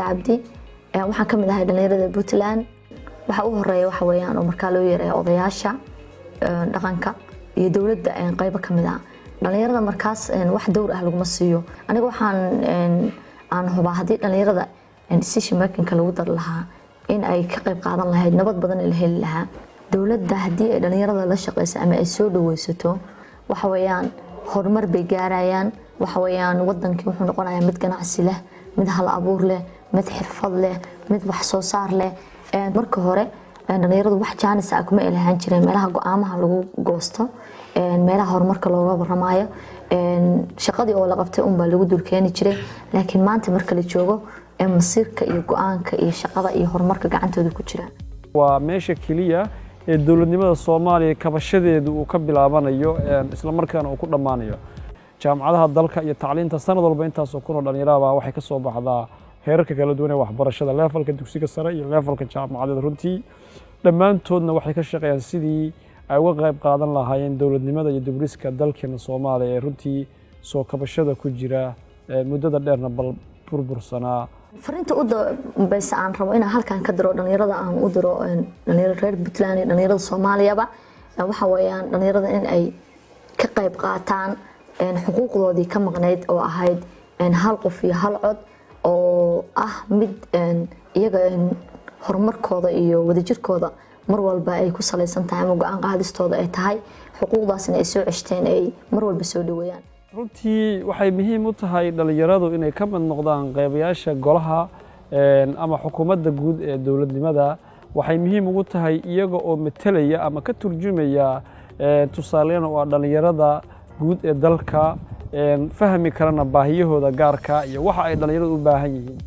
Cabdi. Waxaan ka mid ahay dhalinyarada Puntland. Waxa u horeeya waxa weeyaan oo markaa loo yeeraya odayaasha dhaqanka iyo dowladda qeybo ka mid ah. Dhalinyarada markaas wax dowr ah laguma siiyo. Aniga waxaan aan hubaa haddii dhalinyarada decision makingka lagu dari lahaa in ay ka qayb qaadan lahayd, nabad badan la heli lahaa. Dowladda haddii ay dhalinyarada la shaqeyso ama ay soo dhaweysato, waxa weeyaan horumar bay gaarayaan. Waxa weeyaan wadankii wuxuu noqonayaa mid ganacsi leh, mid hal abuur leh, mid xirfad leh, mid wax soo saar leh. Marka hore dhalinyaradu wax jaanis ah kuma ay lahaan jireen meelaha go-aamaha lagu goosto, meelaha horumarka looga waramayo. Shaqadii oo la qabtay unbaa lagu dulkeeni jiray, laakiin maanta marka la joogo, masiirka iyo go-aanka iyo shaqada iyo horumarka gacantooda ku jiraan. Waa meesha keliya ee dowladnimada Soomaaliya kabashadeedu uu ka bilaabanayo, isla markaana uu ku dhammaanayo. Jaamacadaha dalka iyo tacliinta sanad walba intaasoo kun oo dhalinyaraba waxay ka soo baxdaa heerarka kala duwan ee waxbarashada, levelka dugsiga sare iyo levelka jaamacadeed. Runtii dhammaantoodna waxay ka shaqeeyaan sidii ay uga qayb qaadan lahaayeen dowladnimada iyo dib u dhiska dalkeena Soomaaliya ee runtii soo kabashada ku jira, muddada dheerna bal burbursanaa. Fariinta u dambeysa aan rabo inaan halkan ka diro dhalinyarada, aan u diro dhalinyarada reer Puntland iyo dhalinyarada Soomaaliyaba, waxa weeyaan dhalinyarada in ay ka qayb qaataan xuquuqdoodii ka maqnayd oo ahayd hal qof iyo hal cod, oo ah mid iyaga horumarkooda iyo wadajirkooda mar walba ay ku salaysan tahay ama go-aan qaadistooda ay tahay. Xuquuqdaasna ay soo ceshteen, ay mar walba soo dhaweeyaan. Runtii waxay muhiim u tahay dhalinyaradu inay ka mid noqdaan qeybayaasha golaha ama xukuumadda guud ee dowladnimada. Waxay muhiim ugu tahay iyaga oo metelaya ama ka turjumaya tusaalena oo ah dhalinyarada guud ee dalka, fahmi karana baahiyahooda gaarka iyo waxa ay dhalinyaradu u baahan yihiin.